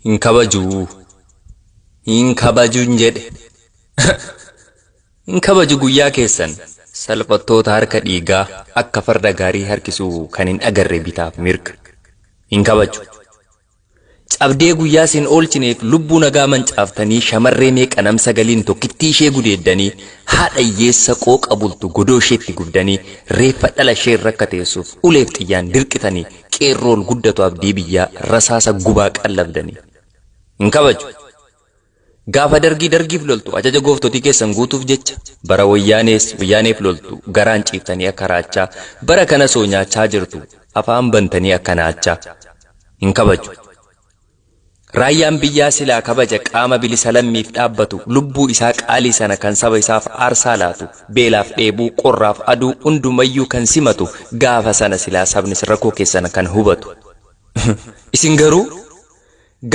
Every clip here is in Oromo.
Hin kabajuu. Hin kabajuun jedhe. Hin kabaju guyyaa keessan salphattoota harka dhiigaa akka farda gaarii harkisuu kan hin agarre bitaaf mirga. Hin kabaju. Cabdee guyyaa sin oolchineef lubbuu nagaa mancaaftanii shamarree meeqa namsa galiin tokkittii ishee gudeeddanii haadha hiyyeessa qooqa bultu godoo isheetti gubdanii reeffa dhala ishee irra teessuuf uleef xiyyaan dirqitanii qeerroon guddatu abdii biyyaa rasaasa gubaa qallabdanii. Hin kabaju. Gaafa dargii dargiif loltu ajaja gooftotii keessan guutuuf jecha bara wayyaanees wayyaaneef loltu garaan ciiftanii akka raachaa bara kana soo nyaachaa jirtu afaan bantanii akka naachaa. Hin kabaju. Raayyaan biyyaa silaa kabaja qaama bilisa lammiif dhaabbatu lubbuu isaa qaalii sana kan saba isaaf aarsaa laatu beelaaf dheebuu qorraaf aduu hundumayyuu kan simatu gaafa sana silaa sabnis rakkoo keessan kan hubatu. Isin garuu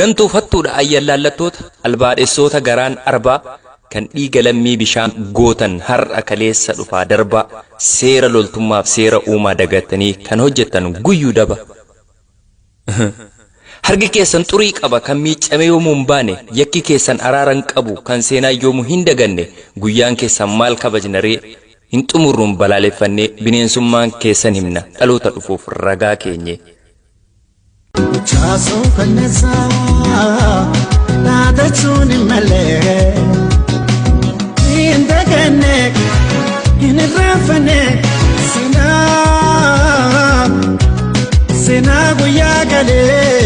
gantuu fattuudha ayyallaallattoota albaadhessoota garaan arbaa kan dhiiga lammii bishaan gootan har'a kaleessa dhufaa darbaa seera loltummaaf seera uumaa dagattanii kan hojjettan guyyuu daba. Harki keessan xurii qaba kan miiccamee yoomuu hin baane yakki keessan araara hin qabu kan seenaa yoomuu hin daganne guyyaan keessan maal kabajna ree hin xumurruun balaaleffannee bineensummaan keessan himna dhaloota dhufuuf ragaa keenye. Chaasuu kanneessaa dhaadachuun hin malee hin daganne hin irraanfanne seenaa seenaa guyyaa galee.